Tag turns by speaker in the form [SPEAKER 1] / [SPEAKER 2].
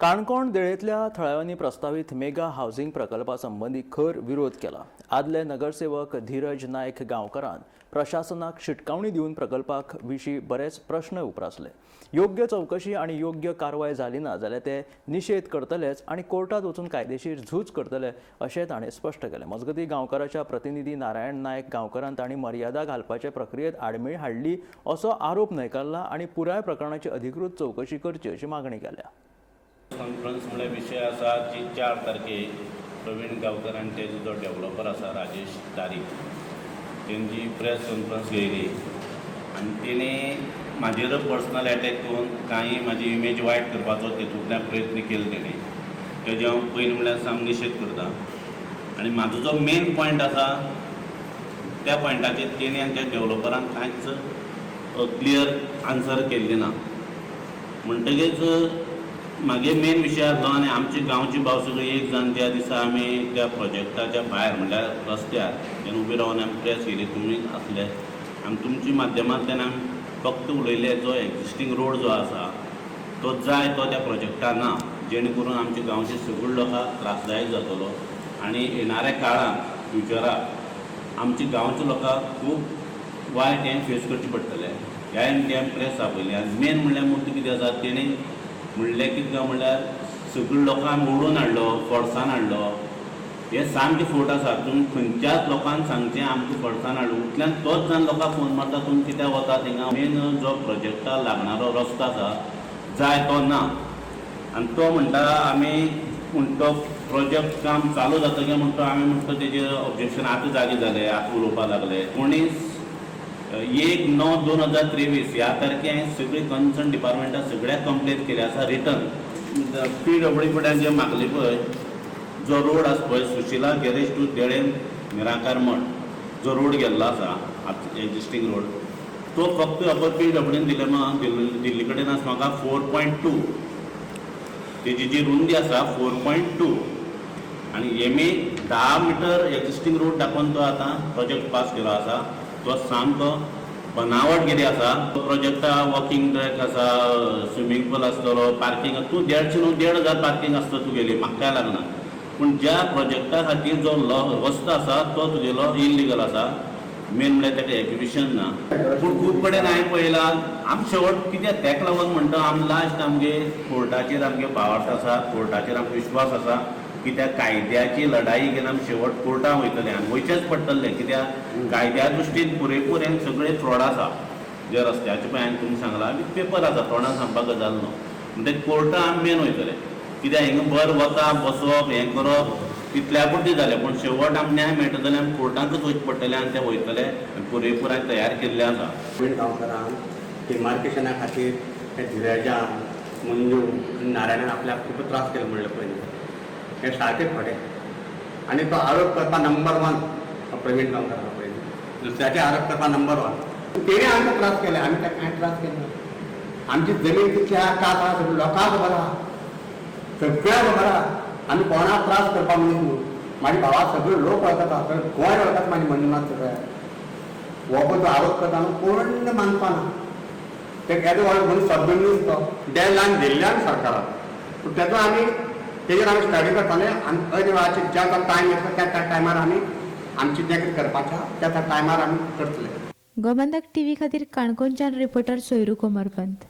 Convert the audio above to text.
[SPEAKER 1] काणकोण देळेंतल्या थळाव्यांनी प्रस्तावीत mega housing प्रकल्पा संबंदी खर विरोध केला. आदले नगरसेवक धीरज नायक गांवकारान प्रशासनाक शिटकावणी दिवन प्रकल्पाक विशीं बरेच प्रश्न उप्रासले. योग्य चवकशी आनी योग्य कारवाय जाली ना जाल्यार ते निशेध करतलेच आनी कोर्टात वचून कायदेशीर झूज करतले अशें ताणें स्पश्ट केलें. मजगतीं, गांवकाराच्या प्रतिनिधी नारायण नायक गांवकारान तांणी मर्यादा घालपाचे प्रक्रियेत आडमेळी हाडली असो आरोप न्हयकारला आनी पुराय प्रकरणाची अधिकृत चवकशी करची अशी मागणी केल्या.
[SPEAKER 2] कॉन्फरन्स म्हळ्यार विशय आसा की 4 तारखेक प्रवीण गांवकर आनी तेजो जो डेव्हलपर आसा राजेश तारी, तेंची प्रेस कॉन्फरन्स घेयली आनी तेणी म्हाजेर पर्सनल एटॅक करून कांय म्हाजी इमेज वायट करपाचो तेतूंतल्यान प्रयत्न केलो तेणी. तेजें हांव पयलीं म्हणल्यार साम निशेध करता आनी म्हाजो जो मेन पॉयंट आसा, त्या पॉयंटाचेर तेणी आनी त्या डेव्हलपरान कांयच क्लियर आन्सर केल्ली ना. म्हणटगीच म्हागे मेन विशय आसलो आनी आमचे गांवचे भाव सगळे एक जावन त्या दिसा आमी त्या प्रोजेक्टाच्या भायर, म्हणल्यार रस्त्यार जेन्ना उबे रावन आमी प्रेस केली, तुमी आसले आनी तुमच्या माध्यमांतल्यान आमी फक्त उलयले, जो एक्झिस्टींग रोड जो आसा तो जाय तो त्या प्रोजेक्टा ना, जेणे करून आमच्या गांवचे सगळे लोकांक त्रासदायक जातलो आनी येणाऱ्या काळांत फ्युचराक आमच्या गांवच्या लोकांक खूब वायट हें फेस करचें पडटलें. ह्या हें प्रेस आपयली. आनी मेन म्हणल्यार मुद्दो कितें आसा, तेणी म्हणलें कितें काय म्हणल्यार सगळे लोकांक ओडून हाडलो, फोर्सान हाडलो. हें सामकें फट आसा. तुमी खंयच्याच लोकांक सांगचें आमकां फोर्सान हाडलो, उतल्यान तोच जावन लोकांक फोन मारता, तुमी कित्याक वता थिंगा. मेन जो प्रोजेक्टा लागणारो रस्तो आसा जाय तो ना आनी तो म्हणटा आमी पूण तो प्रोजेक्ट काम चालू जातकीर म्हणटा आमी, म्हणटा तेजेर ऑब्जेक्शन आतां जागे जाले, आतां उलोवपाक लागले. 19/9/2023 ह्या तारखे हांवें सगळी कन्सर्न डिपार्टमेंटाक सगळ्याक कंप्लेन केली आसा रिटन. पीडब्ल्यूडी कडल्यान जे मागले पळय, जो रोड आसा पळय, सुशिला गॅरेज टू देळे निराकार मठ जो रोड गेल्लो आसा, आतां एक्झिस्टींग रोड, तो फक्त अपर पीडब्ल्यूडीन दिले दिल्ली कडेन आसा म्हाका 4.2. तेजी जी रुंदी आसा 4.2 आनी हेमी 10 मिटर एक्झिस्टींग रोड दाखोवन तो आतां प्रोजेक्ट पास केलो आसा. तो सामको बनावट कितें आसा. तो प्रोजेक्टा वॉकिंग ट्रॅक आसा, स्विमींग पूल आसतलो, पार्किंग तूं 150 न्हू 1500 पार्किंग आसता तुगेली, म्हाका काय लागना. पूण ज्या प्रोजेक्टा खातीर जो रस्तो आसा तो तुगेलो इलिगल आसा. मेन म्हणल्यार ताका एक्झिबिशन ना. पूण खूब कडेन हांवें पळयलां, आम शेवट कित्याक तेका लागून म्हणटा, आम लास्ट आमगे कोर्टाचेर आमगे भावार्थ आसा, कोर्टाचेर आमकां विश्वास आसा. कित्याक कायद्याची लढाई घेवन आमी शेवट कोर्टान वयतले आनी वयचेंच पडटलें, कित्याक कायद्या दृश्टीन पुरेपूर हें सगळें फ्रॉड आसा. जे रस्त्याचे पळय हांवें तुमकां सांगलां, विथ पेपर आसा, तोंडान सांगपाक गजाल न्हू. म्हणटकीर कोर्टान आमी मेन वयतले, कित्याक हिंगा बर वता बसप हें करप तितल्या पुरतें जालें, पूण शेवट आमकां न्याय मेळटा जाल्यार आमी कोर्टांकच वयचें पडटलें आनी ते वयतले आनी पुरेपूर हांवें तयार केल्लें आसा.
[SPEAKER 3] प्रवीण गांवकरान डिमार्केशना खातीर हे धिरजान, मंजू आनी नारायणान आपल्याक खूब त्रास केले म्हणलें पयलीं, हें सारकें खोटें. आनी तो आरोप करपा नंबर वन प्रवीण गांवकर आसा पयलीं, दुसऱ्याचे आरोप करपा नंबर वन. तेणें आमकां त्रास केले, आमी ताका कांय त्रास केले ना. आमची जमीन कितली आहा, का आसा, सगळें लोकांक खबर आहा, सगळ्यांक खबर आहा. आमी कोणाक त्रास करपा मनीस न्हू. म्हाज्या भावाक सगळे लोक वळखता, सगळे गोंय वळखता म्हाजी मंजुनाथ सगळे. हो पळय तो आरोप करता न्हू, कोण मानपा ना. ते येदो व्हड म्हणून सभ्य मनीस तो. 1.5 लाख दिल्ले आमी सरकाराक, पूण तेजो आमी तेजेर आमी स्टडी करताले आनी अर्दे वेळाचेर ज्या टायम येता त्या त्या टायमार आमी आमची जें कितें करपाचें आहा त्या त्या टायमार आमी करतले.
[SPEAKER 4] गोमंतक टीव्ही खातीर काणकोणच्यान रिपोर्टर सोयरू कोमरपंत.